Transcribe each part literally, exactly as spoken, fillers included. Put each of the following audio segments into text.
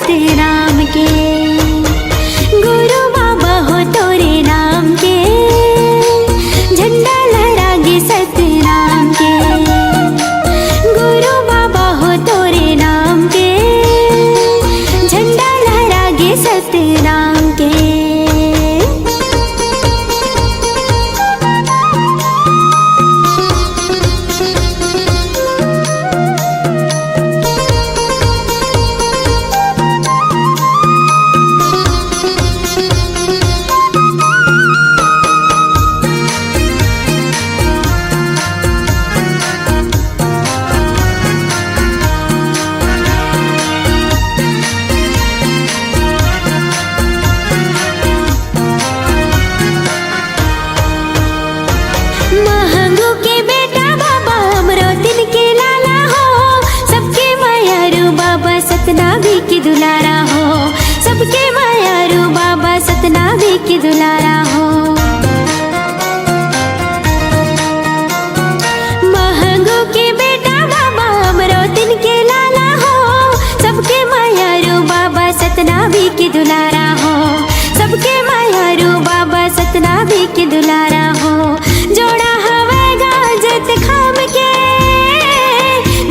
सतनाम के। गुरु बाबा हो तोरे नाम के, झंडा लहरागे सतनाम के। गुरु बाबा हो तोरे नाम के, झंडा लहरागे सतनाम के। महंगू के बेटा बाबा, अमरोतिन के लाला हो, सबके मयारू बाबा, सतनामी के दुलारा हो, सबके मयारू बाबा, सतनामी के दुलारा हो। महंगू के बेटा बाबा, अमरोतिन के लाला हो, सबके मयारू बाबा, सतनामी के दुलारा हो, सबके मयारू बाबा, सतनामी के दुलारा हो। जोड़ा हवय गा जैतखाम के,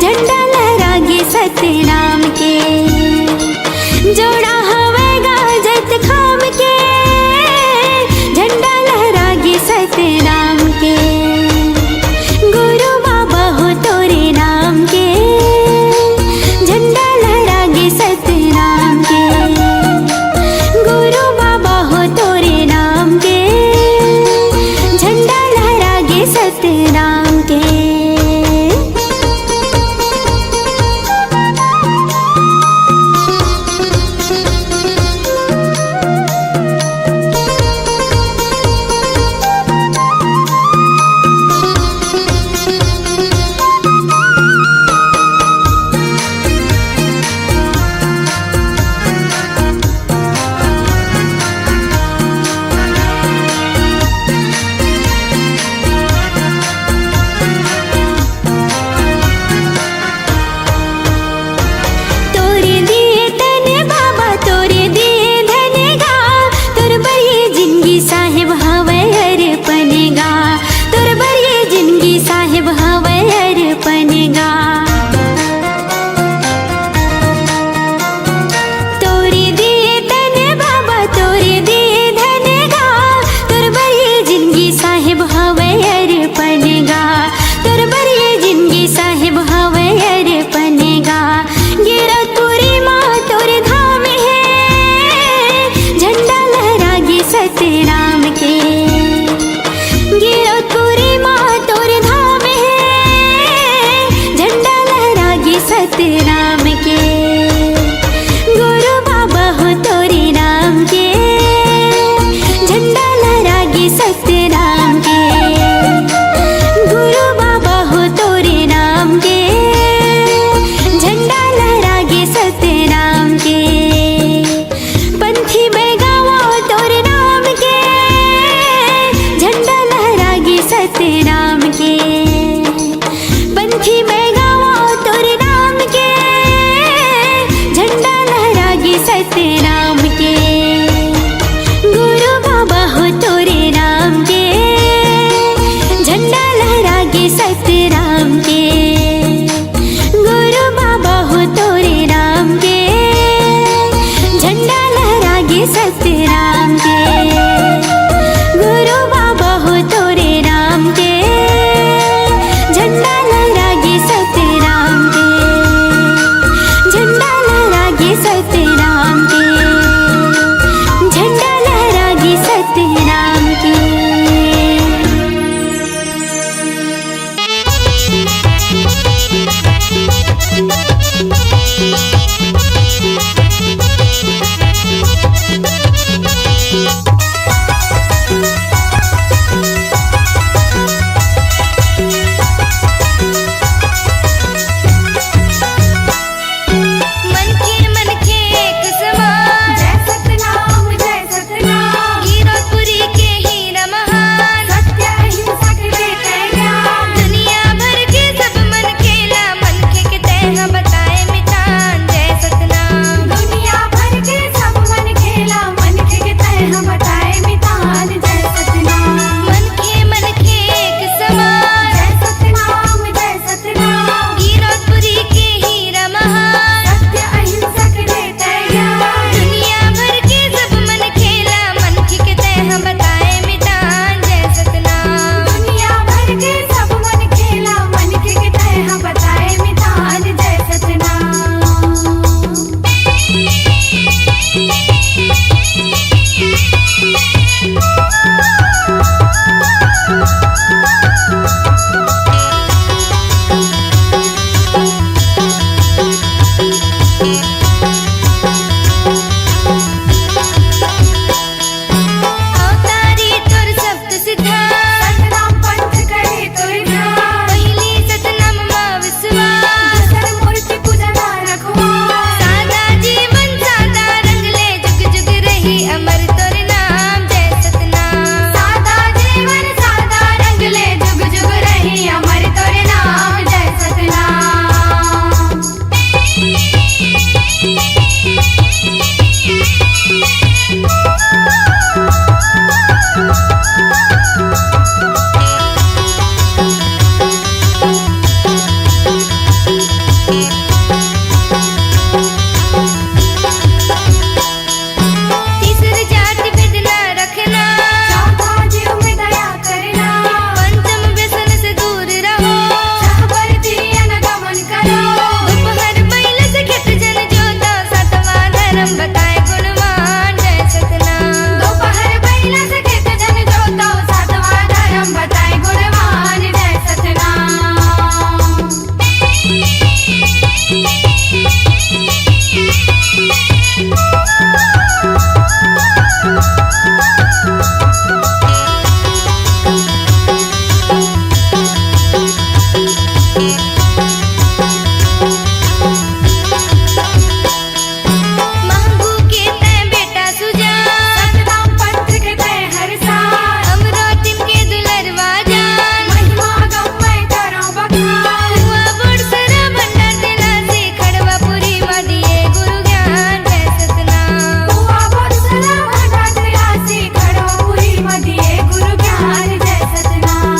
झंडा लहरागे सतनाम के। जोड़ा हवय गा जैतखाम के, झंडा लहरागे सतनाम के। गुरु बाबा हो तोरे नाम के, झंडा लहरागे सतनाम के। गुरु बाबा हो तोरे नाम के, झंडा लहरागे सतनाम के। तोरे दिए तन बाबा, तोरे दिए धन गा, तोर बर ये जिंदगी साहेब हवय अर्पण गा, तोर बर ये जिंदगी साहेब हवय अर्पण गा। तोरे दिए तन बाबा, तोरे दिए धन गा, तोर बर ये जिंदगी साहेब हवय अर्पण गा, तोर बर ये जिंदगी साहेब हवय अर्पण गा। गिरौदपुरी माँ तोर धाम हे, झंडा लहरागे सतनाम के। गिरौदपुरी माँ तोर धाम हे, झंडा लहरागे सतनाम के। गुरु बाबा हो तोरे नाम के, झंडा लहरागे सतनाम के। गुरु बाबा हो तोरे नाम के, झंडा लहरागे सतनाम के। पंथी बैगावा तोर नाम के, झंडा लहरागे सतनाम के। पंथी बैगावा तोर नाम के, झंडा लहरागे सतनाम के। गुरु बाबा हो तोरे नाम के, झंडा लहरागे सतनाम के। गुरु बाबा हो तोरे नाम के, झंडा लहरागे सतनाम के। गुरु बाबा हो तोरे नाम के, झंडा लहरागे सतनाम के। झंडा लहरागे सतनाम के। झंडा लहरागे सतनाम के। तीसर जाति भेद ना रखना, चौथा जीव में दया करना, पंचम व्यसन से दूर रहो, छह बरती अनगमन करो, दोपहर बैल से खेत जन जोतो, सातवां धर्म बताए गुणवान जय सतनाम। दोपहर बैल से खेत जन जोतो, सातवां धर्म बताए गुणवान जय सतनाम। महंगू के तैं बेटा सुजान, सतनाम पंथ के तैं हर साल, अमरोतिम के दुलरवा जान, महिमा गम्मय करो बखान। हुआ बोरसरा भंडार तेला से, खड़वापुरी म दिए गुरु ज्ञान जय सतनाम। हुआ बोरसरा भंडार तेला से, खड़वापुरी म दिए गुरु ज्ञान जय सतनाम।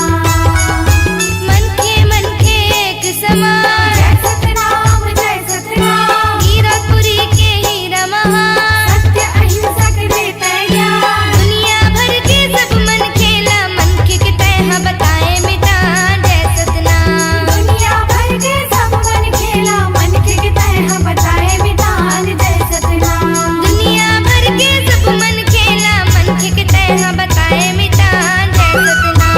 मनखे मनखे एक समान जय सतनाम, जय सतनाम। हीरापुरी के हीरा महान, सत्य अहिंसा के देते ज्ञान। दुनिया भर के सब मनखे ला, मनखे के तैं ह बताए मितान जय सतनाम। दुनिया भर के सब मनखे ला, मनखे के तैं ह बताए मितान जय सतनाम। दुनिया भर के सब मनखे ला, मनखे के तैं ह बताए मितान जय सतनाम।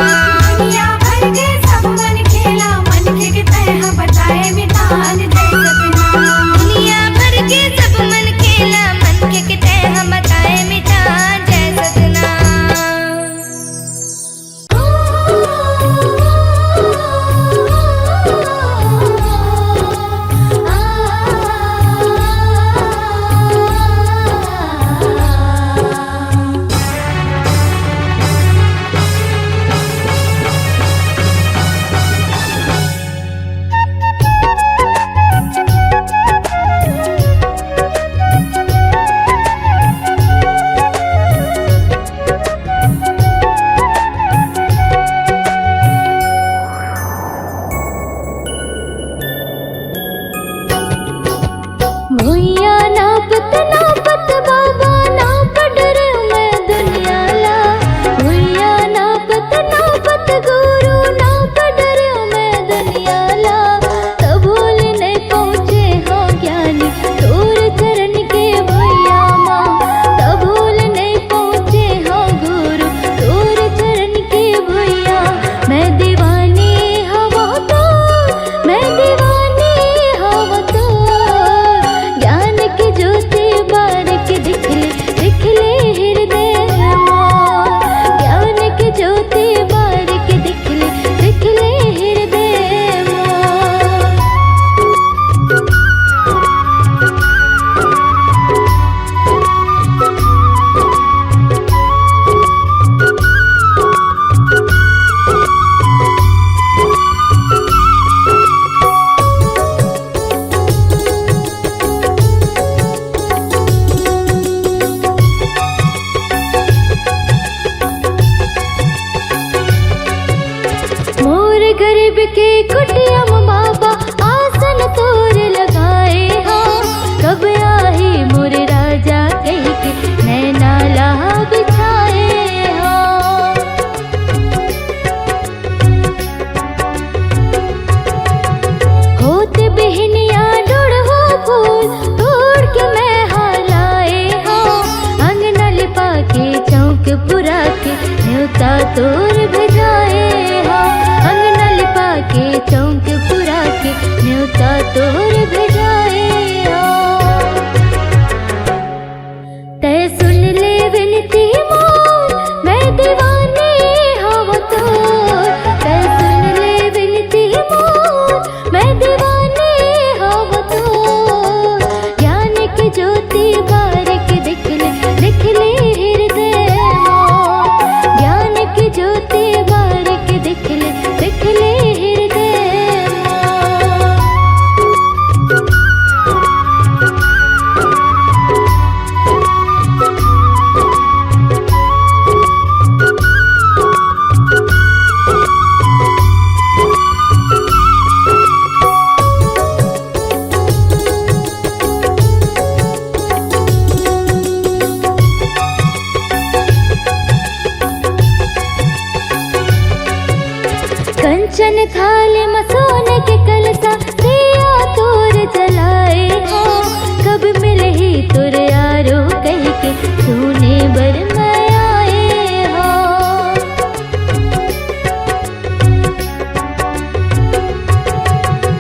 दुनिया भर के सब मनखे ला, मनखे के तैं ह बताए मितान जय सतनाम। दुनिया भर के सब मनखे ला, मनखे के तैं ह बताए मितान जय सतनाम। भुइयां नापत नापत बाबा, नाप डरेंव मैं दुनिया ला। भुइयां नापत नापत गुरु, नाप डरेंव मैं दुनिया ला। तभो ले नइ पहुँचे हंव ज्ञानी तोर चरण के भुइयां मा। तभो ले नइ पहुँचे हंव गुरु तोर चरण के भुइयां। मैं दीवानी हवं तोर, मैं दीवानी हवं तोर। ज्ञान के ज्योति बार के दिखले, दिखले हृदय मोर। ज्ञान के ज्योति बार के दिखले, दिखले हृदय मोर। मोर गरीब के कुटिया म बाबा, आसन तोर लगाए हंव। कब आही मोर राजा कहिके, नैना ला बिछाए हंव। होत बिहनिया डोड़हो फूल तोड़ के मैं हा लाए हंव। अंगना लिपा के चौक पुरा के नेवता तोर भेजाए हंव। अंगना लिपा के चौक चन थाली म सोन के कलसा, दिया तोर जलाए हो। कब मिलही तोर यारो कहिके, सुने बर मैं आए हो।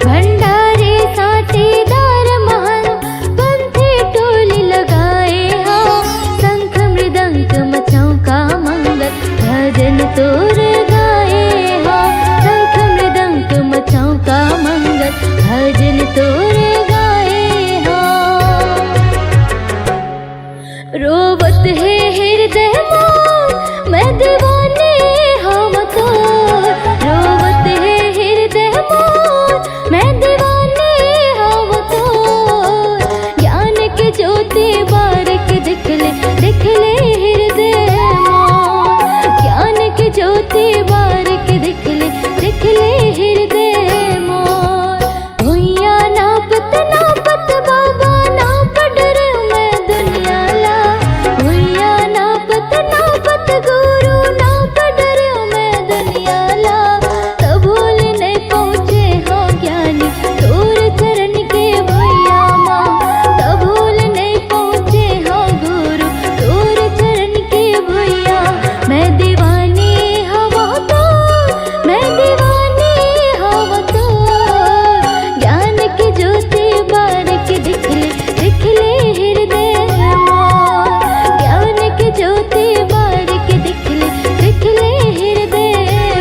भंडारी साठीदार महंत, पंथी टोली लगाए हो। शंख मृदंग म चौका मंगत, भजन तोर गाए हो। शंख मृदंग म चौका मंगत, भजन तोर गाए हो। रोवत हे हृदय मोर, मैं दीवानी हवं तोर। रोवत हे हृदय मोर, मैं दीवानी हवं तोर। ज्ञान के ज्योति बार के दिखले, दिखले हृदय मोर। ज्ञान के ज्योति बार के दिखले, दिखले हृदय मोर। भुइयां नापत नापत बाबा, नाप डरेंव मैं दुनिया ला। भुइयां नापत नापत गुरु, नाप डरेंव मैं दुनिया ला। तभो ले नइ पहुँचे हंव ज्ञानी, तोर चरण के भुइयां मा। तभो ले नइ पहुँचे हंव गुरु, तोर चरण के भुइयां। मैं दीवानी हवं तोर, मैं दीवानी हवं तोर। ज्ञान के ज्योति बार के दिखले, दिखले हृदय मोर। ज्ञान के ज्योति बार के दिखले, दिखले हृदय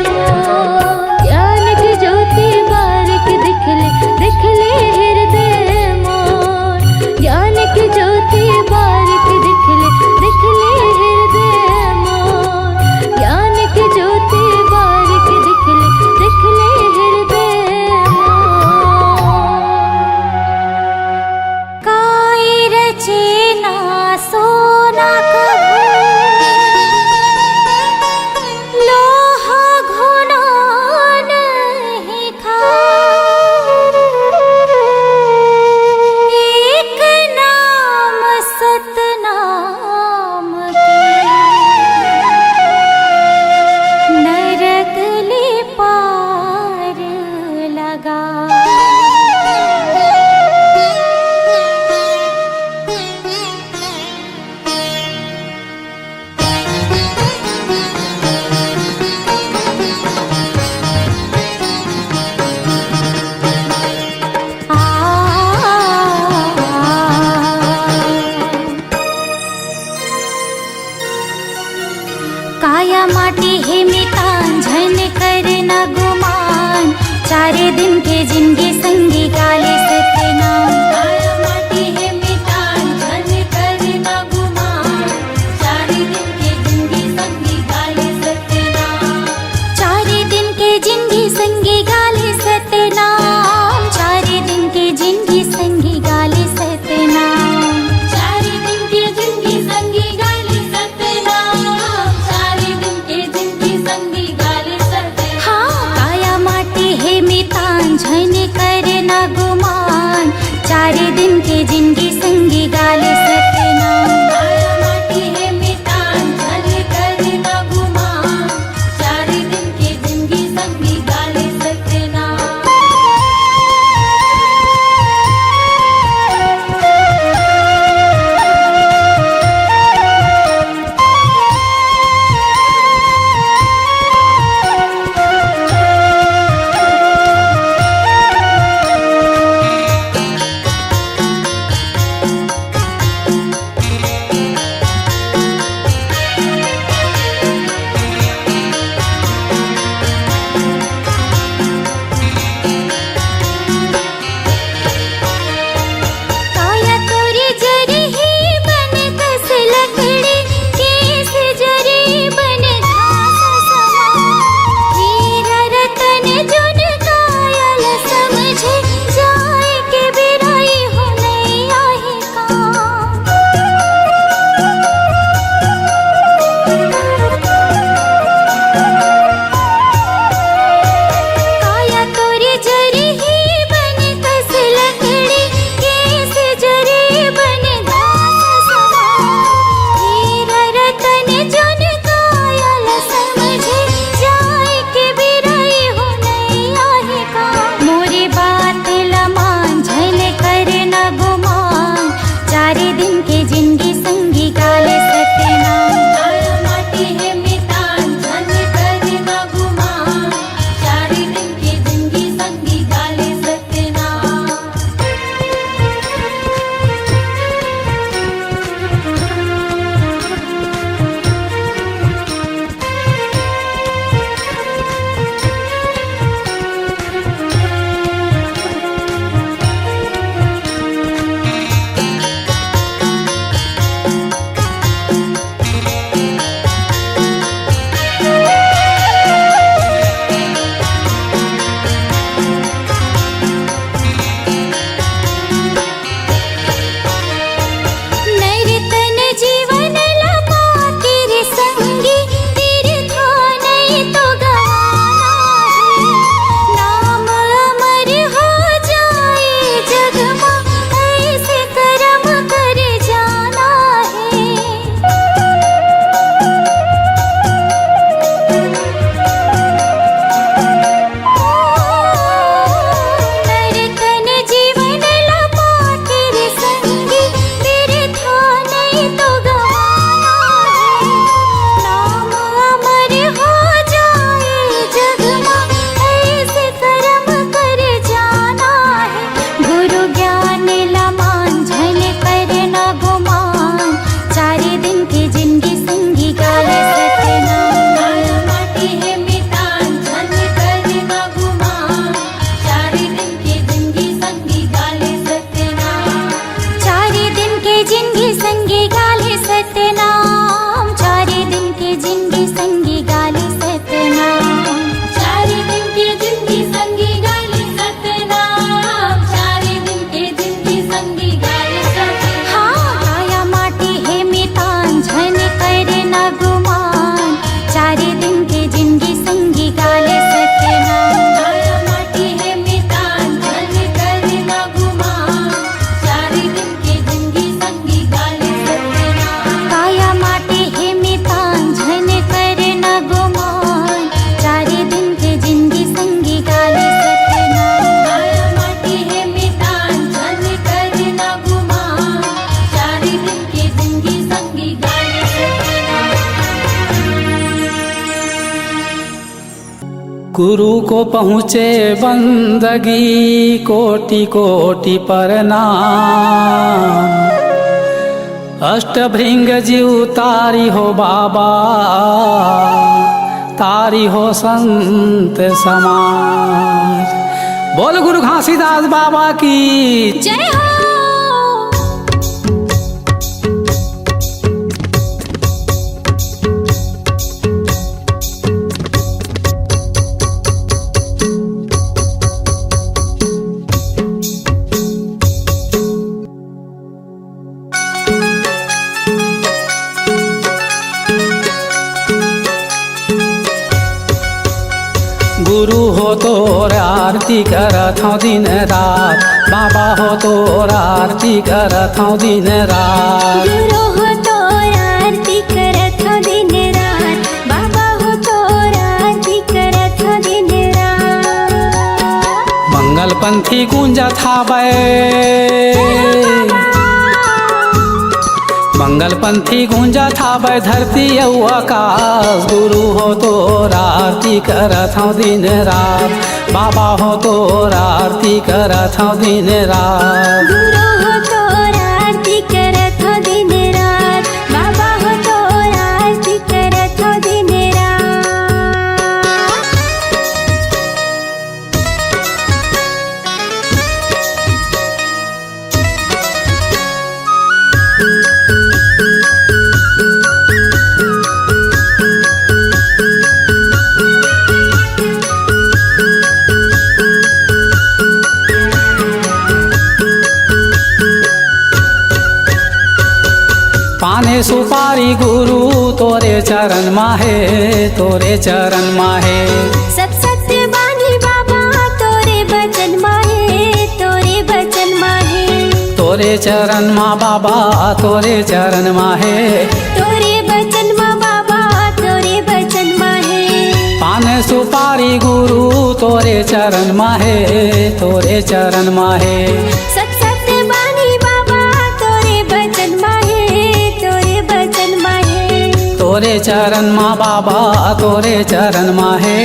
मोर। ज्ञान के ज्योति बार के दिखले, दिखले हृदय मोर। ज्ञान के ज्योति बार के दिखले, दिखले हृदय मोर। ज्ञान के ज्योति बार के दिखले, दिखले हृदय मोर। काई रचे ना सोना कभू, लोहा घुना नहीं खाए। एक नाम सतनाम के, नरक ले पार लगा। काया माटी हे मितान, झन करना गुमान। चारे दिन के जिनगी संगी गाले सतनाम। काया माटी हे मितान, झन करना गुमान। चारे दिन के जिनगी संगी गाले सतनाम। चारे दिन के जिनगी संगी गाले सतनाम। चारे दिन के जिनगी संगी गाले सतनाम। चारे दिन के जिनगी संगी गाले सतनाम। चारे दिन के जिनगी संगी गाले सतनाम। हाँ, काया माटी हे मितान, झन करना गुमान। संगी गाले सतनाम, चारि दिन के जिनगी संगी गाले सतनाम। चारि दिन के जिनगी संगी गाले सतनाम, चारि दिन के जिनगी संगी गाले सतनाम। हाँ, काया माटी हे मितान, झन करे ना गुमान, चारि दिन के जिनगी संगी गाले सतनाम। काया माटी हे मितान, झन करे ना गुमान, चारि दिन के जिनगी संगी गाले सतनाम। काया माटी हे मितान, झन करे ना गुमान, चारि दिन के जिनगी संगी गाले सतनाम। काया माटी हे मितान, झन करे ना गुमान, चारि दिन के जिनगी संगी गाले सतनाम। गुरु को पहुँचे बंदगी, कोटि कोटि प्रणाम। अष्टभृंग जीव तारी हो बाबा, तारी हो संत समाज। बोल गुरु घासीदास बाबा की। जय हो। गुरु हो तोर आरती करत हौं दिन रात, बाबा हो तोर आरती करत हौं दिन रात। गुरु हो तोर आरती करत हौं दिन रात, बाबा हो तोर आरती करत हौं दिन रात। मंगल पंथी गूंजत हावय, मंगल पंथी गूंजत हावय धरती अउ आकाश। गुरु हो तोर आरती करत हौं दिन रात, बाबा हो तोर आरती करत हौं दिन रात। गुरु हो तोर आरती करत हौं दिन रात, बाबा हो तोर आरती करत हौं दिन रात। पाने सुपारी गुरु तोरे चरण मा हे, तोरे चरण मा हे। सत सत बानी बाबा तोरे बचन मा हे, तोरे बचन मा हे। तोरे चरण मा बाबा, तोरे चरण मा हे। तोरे बचन मा बाबा, तोरे बचन मा हे। पान सुपारी गुरु तोरे चरण मा हे, तोरे चरण मा हे। सत सत बानी बाबा तोरे बचन मा हे, तोरे बचन मा हे। तोरे चरण मा बाबा, तोरे चरण मा हे।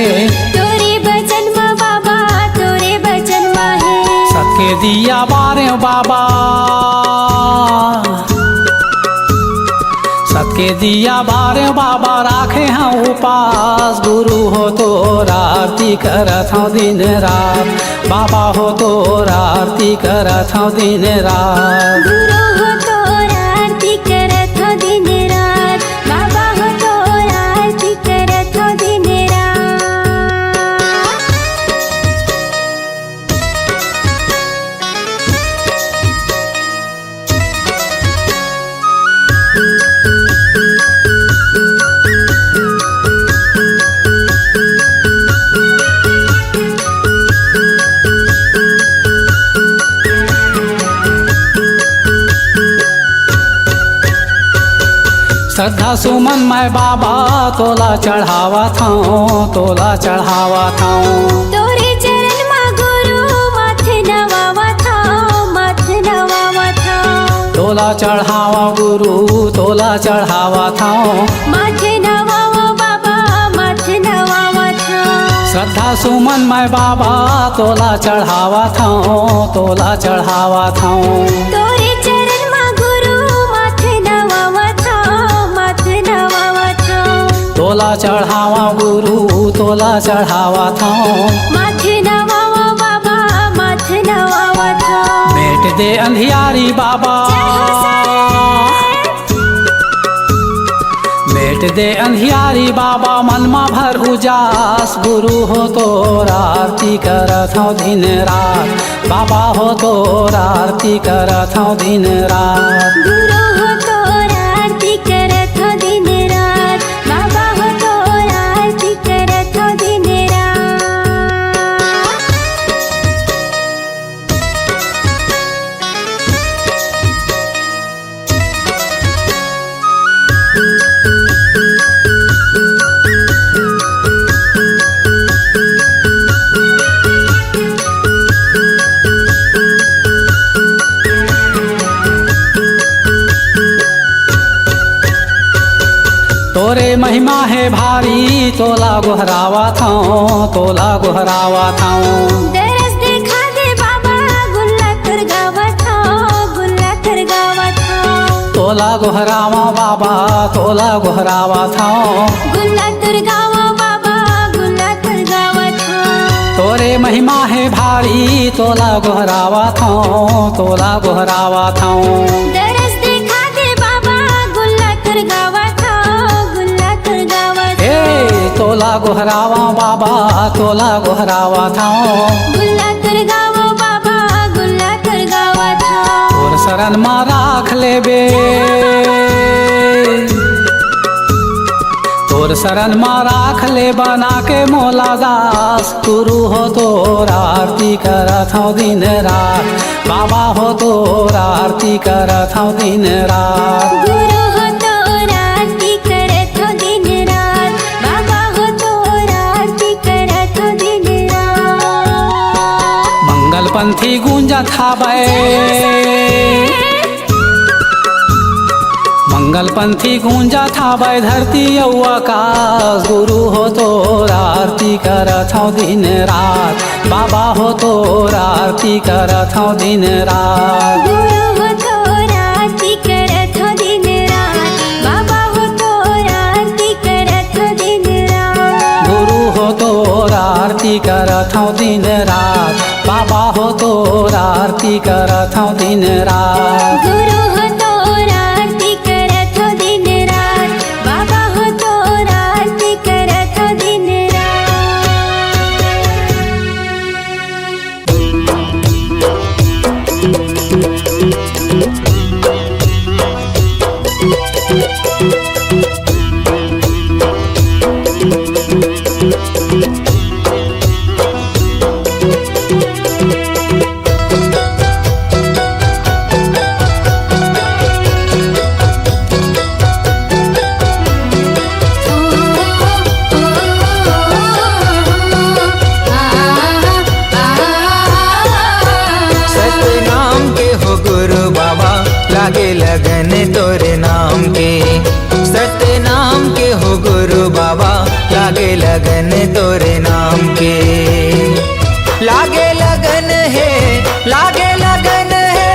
तोरे बचन मा बाबा, तोरे बचन मा हे। सत के दिया बारे बाबा, सत के दिया बारे बाबा राखे हौं उपास। गुरु हो तोर आरती करत हौं दिन रात, बाबा हो तोर आरती करत हौं दिन रात। गुरु हो तोर आरती करत हौं दिन रात, बाबा हो तोर आरती करत हौं दिन रात। श्रद्धा सुमन मैं बाबा तोला चढ़ावत हौं, तोला चढ़ावत हौं। तोरे चरण मा गुरु माथ नवावत हौं, माथ नवावत हौं। तोला चढ़ावौं गुरु, तोला चढ़ावत हौं। माथ नवावौं बाबा, माथ नवावत हौं। श्रद्धा सुमन मैं बाबा तोला चढ़ावत हौं, तोला चढ़ावत हौं। तोरे चरण मा गुरु माथ नवावत हौं, माथ नवावत हौं। तोला चढ़ावौं गुरु, तोला चढ़ावत हौं। माथ नवावौं बाबा, माथ नवावत हौं। मेट दे अंधियारी बाबा। जय हो साईं। दे अंधियारी बाबा मन मा भर उजास, गुरु हो तोर आरती करत हौं दिन रात, बाबा हो तोर आरती करत हौं दिन रात। गुरु हो तोर आरती करत हौं दिन रात, बाबा हो तोर आरती करत हौं दिन रात। तोरे महिमा हे भारी, तोला गोहरावत हौं, तोला गोहरावत हौं। दरस देखा दे बाबा, गुल्ला थरगावत हौं, गुल्ला थरगावत हौं। तोला गोहरावौं बाबा, तोला गोहरावत हौं। गुल्ला थरगावौं बाबा, गुल्ला थरगावत हौं। तोरे महिमा हे भारी, तोला गोहरावत हौं, तोला गोहरावत हौं। दरस देखा दे बाबा, गुल्ला थरगावत हौं, गुल्ला थरगावत हौं। ए, तोला गोहरावौं बाबा, तोला गोहरावत हौं। गुल्ला थरगावौं बाबा, गुल्ला थरगावत हौं। तोर शरण मा राख लेबे। जय हो बाबा। तोर शरण मा राख ले बना के मोला दास, गुरु हो तोर आरती करत हौं दिन रात, बाबा हो तोर आरती करत हौं दिन रात। गुरु हो तोर आरती करत हौं दिन रात, बाबा हो तोर आरती करत हौं दिन रात। मंगल पंथी गूंजत हावय। जय हो सतगुरु। मंगल पंथी गूंजत हावय धरती अउ आकाश, गुरु हो तोर आरती करत हौं दिन रात, बाबा हो तोर आरती करत हौं दिन रात। गुरु हो तोर आरती करत हौं दिन रात, बाबा हो तोर आरती करत हौं दिन रात। गुरु हो तोर आरती करत हौं दिन रात, बाबा हो तोर आरती करत हौं दिन रात। गुरु हो तोर आरती करत हौं दिन रात, बाबा हो तोर आरती करत हौं दिन रात। सतनाम के हो गुरु बाबा, लागे लगन तोरे नाम के। सतनाम के हो गुरु बाबा, लागे लगन तोरे नाम के। लागे लगन हे, लागे लगन हे,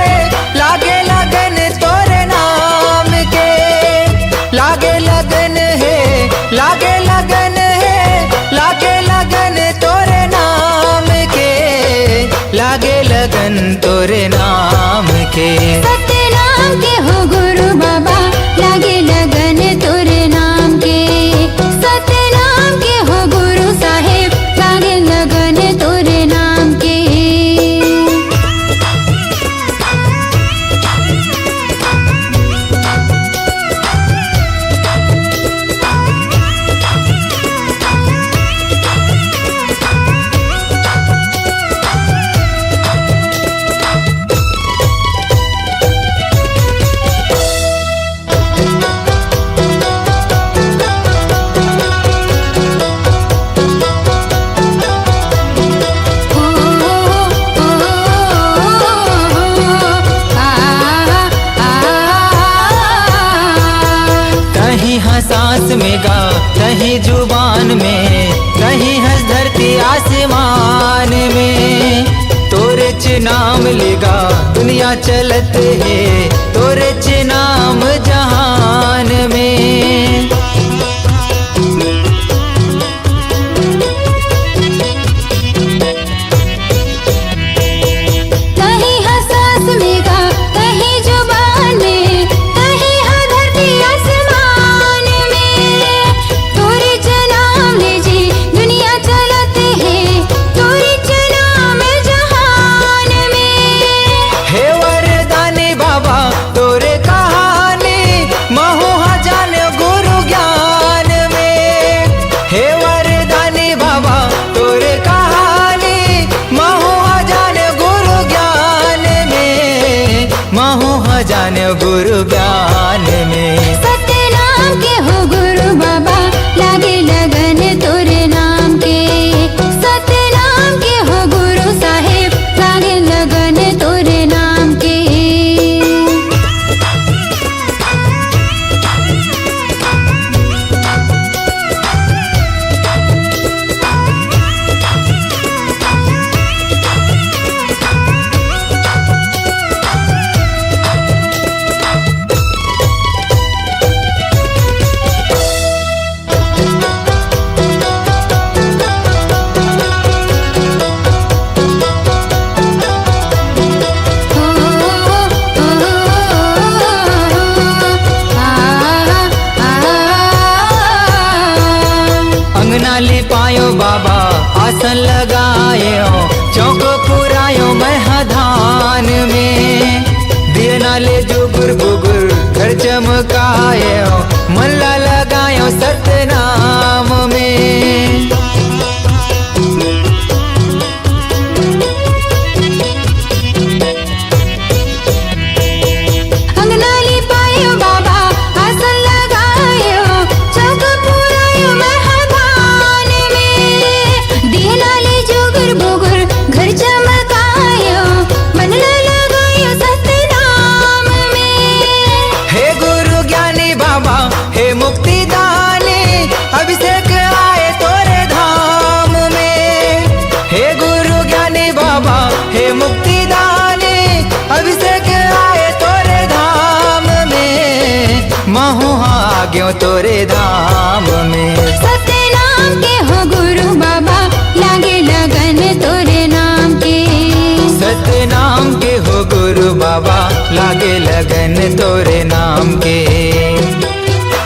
लागे लगन तोरे नाम के। लागे लगन हे, लागे लगन हे, लागे लगन तोरे नाम के। लागे लगन तोरे नाम के। सतनाम के हो गुरु बाबा, लागे लगन तोरे नाम के। सतनाम के हो गुरु साहेब, लागे लगन तोरे नाम के। तहीं ह सांस में गा, तहीं जुबान में, तहीं हस धरती आसमान में। तोरेच नाम ले गा दुनिया चलत हे, तोरेच नाम जहान में। तहीं ह सांस में गा, तहीं जुबान में, तहीं ह धरती आसमान में। गुरु ज्ञान में। सतनाम के हो गुरु बाबा, लागे लगन तोरे नाम के। सतनाम के हो गुरु साहेब, लागे लगन तोरे नाम के। अंगना लिपायो बाबा, आसन लगायो, चौको पुरायो मैं हा धान में। दियना ले जुगुर बुगुर घर चमकायो, मन ला लगायो सतनाम में। अंगना लिपायो बाबा, आसन लगायो, चौक पुरायो मैं हा धान में। दियना ले जुगुर बुगुर घर चमकायो, मन ला लगायो सतनाम में। हे गुरु ज्ञानी बाबा, हे मुक्ति दानी, अभिषेक आए तोरे धाम में। हे गुरु ज्ञानी बाबा, हे मुक्ति दानी, अभिषेक आए तोरे धाम में। महू हा आ गयो तोरे धाम में। सतनाम के हो गुरु बाबा, लागे लगन तोरे नाम के। सतनाम के हो गुरु बाबा, लागे लगन तोरे नाम के।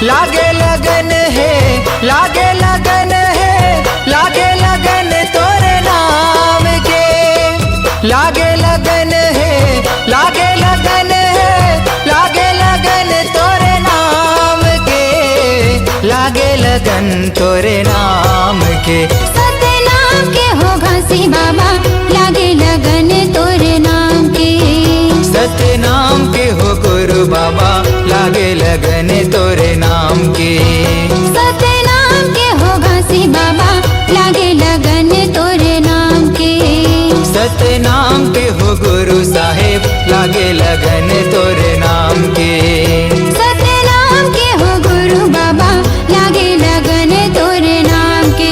लागे लगन हे, लागे लगन हे, लागे लगन तोरे नाम के। लागे लगन हे, लागे लगन हे, लागे लगन तोरे नाम के। लागे लगन तोरे नाम के। सतनाम के हो घासी बाबा, लागे लगन तोरे नाम के। सतनाम के हो गुरु बाबा, लागे लगन तोरे नाम के। सतनाम के हो घासी बाबा, लागे लगन तोरे नाम के। सतनाम के हो गुरु साहेब, लागे लगन तोरे नाम के। सतनाम के हो गुरु बाबा, लागे लगन तोरे नाम के।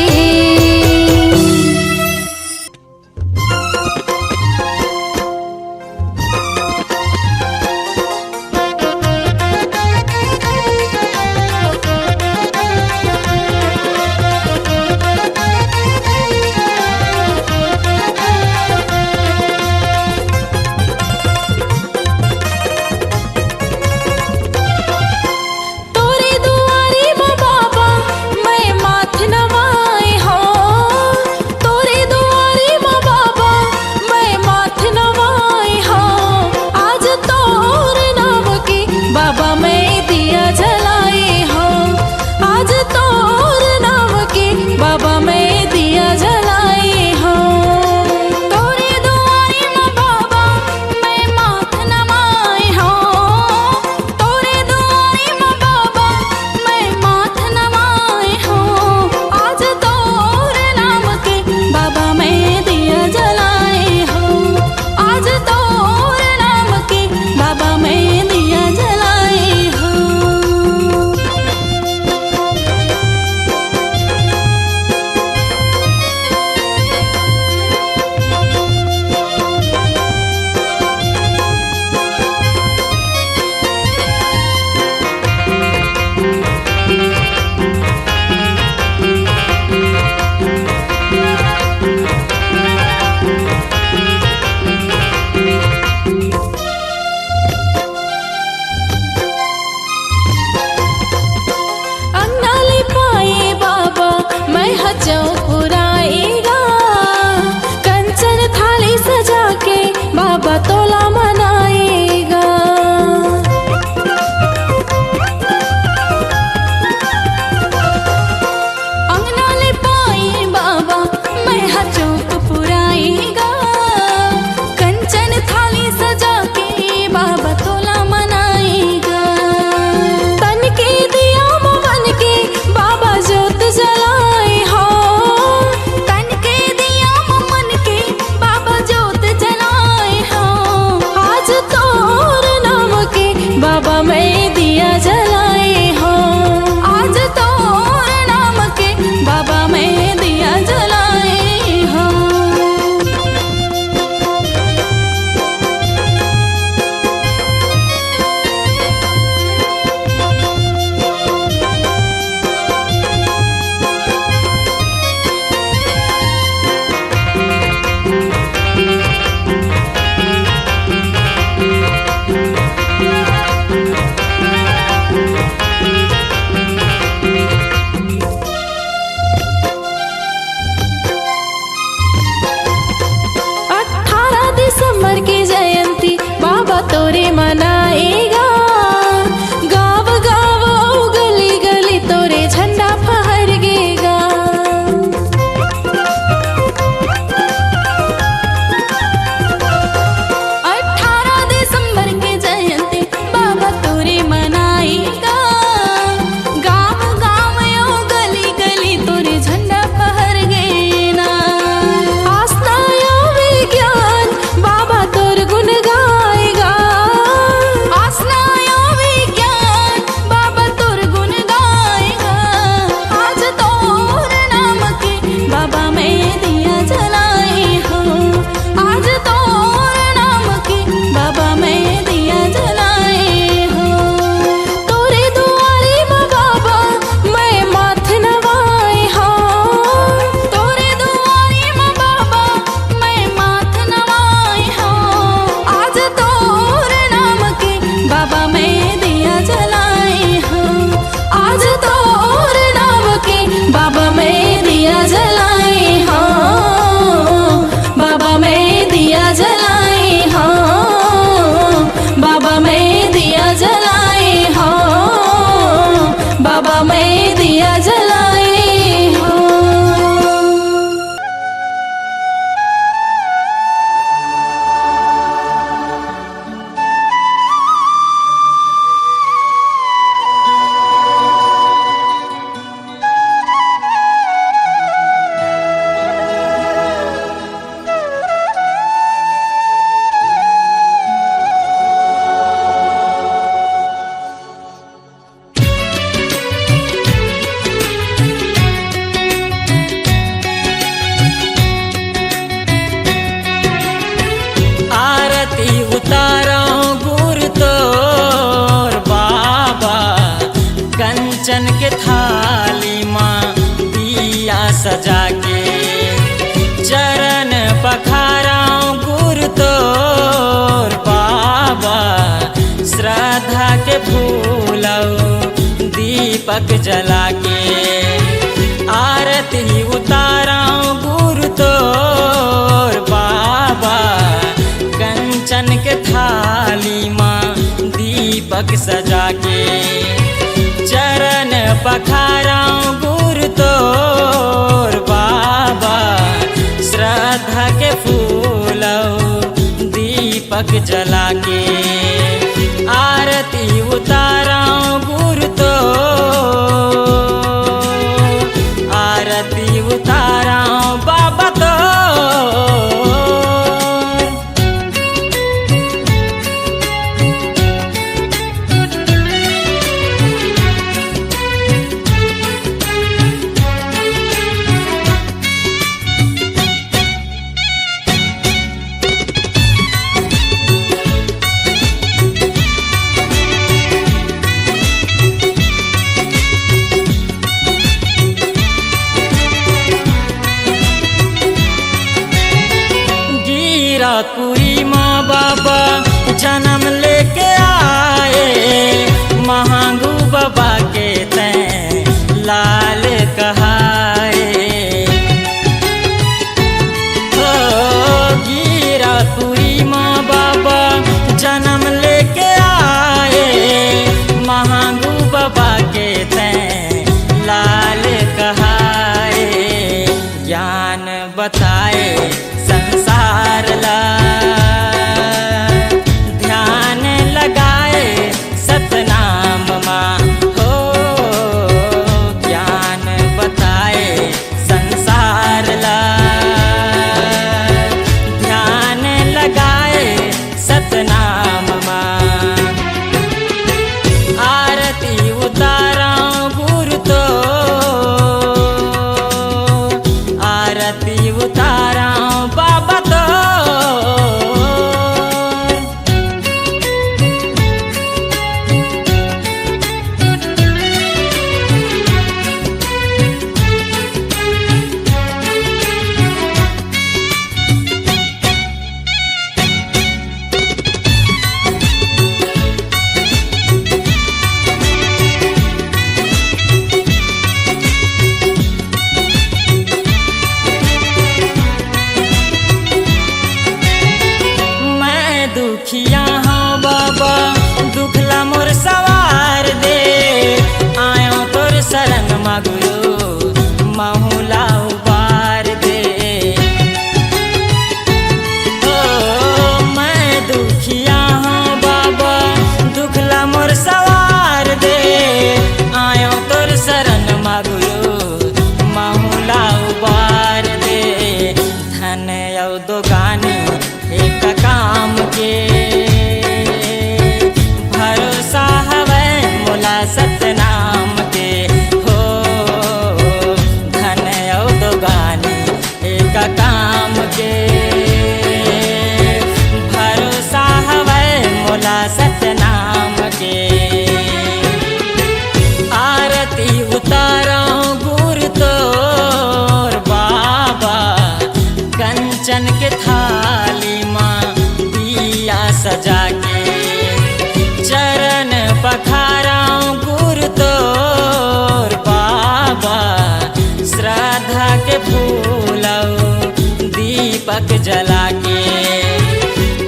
मैं दिया जलाए हूँ। आरती उतारौं गुरु तोर बाबा, कंचन के थाली मा दिया सजा के। चरण पखारौं गुरु तोर बाबा, श्रद्धा के फूल अउ दीपक जला के। आरती उतारौं गुरु तोर बाबा, कंचन के थाली मा दीपक सजा के। चरण पखारौं गुरु तोर बाबा, श्रद्धा के फूल अउ दीपक जला के। आरती उतारौं गुरु तोर, आरती उतारौं बाबा तोर। गिरपुरी मा बाबा जनम लेके आए, महांगू बाबा के तैं लाल कहाए। हो गिरपुरी मा बाबा जनम लेके आए, महांगू बाबा के तैं लाल कहाए। ज्ञान बताए संसार ला, ध्यान लगाए सतनाम मा। हो ज्ञान बताए संसार ला, ध्यान लगाए सतनाम मा। आरती उतारौं गुरु तोर, आरती उतारौं बाबा तोर। मैं दुखिया हौं बाबा, दुख ला मोर सवार दे। आयौं तोर शरण मा गुरु, महूं ला उबार दे। ओ, मैं दुखिया हौं बाबा, दुख ला मोर सवार दे। आयौं तोर शरण मा गुरु, महूं ला उबार दे। धन अउ दोगानी एक काम के, भरोसा हवय मोला सतनाम के। हो धन अउ दोगानी एक काम के, भरोसा हवय मोला सतनाम के। आरती उतारौं गुरु तोर बाबा, कंचन के थाली मा दिया सजा के। चरण पखारौं गुरु तोर बाबा, श्रद्धा के फूल अउ दीपक जला के।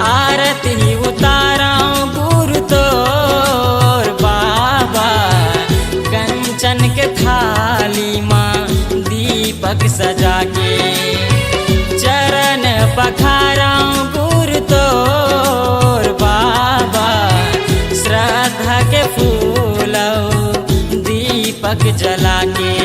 आरती उतारौं गुरु तोर बाबा, कंचन सजा के चरण पखारंव गुरु तोर बाबा, श्रद्धा के फूल अउ दीपक जला के।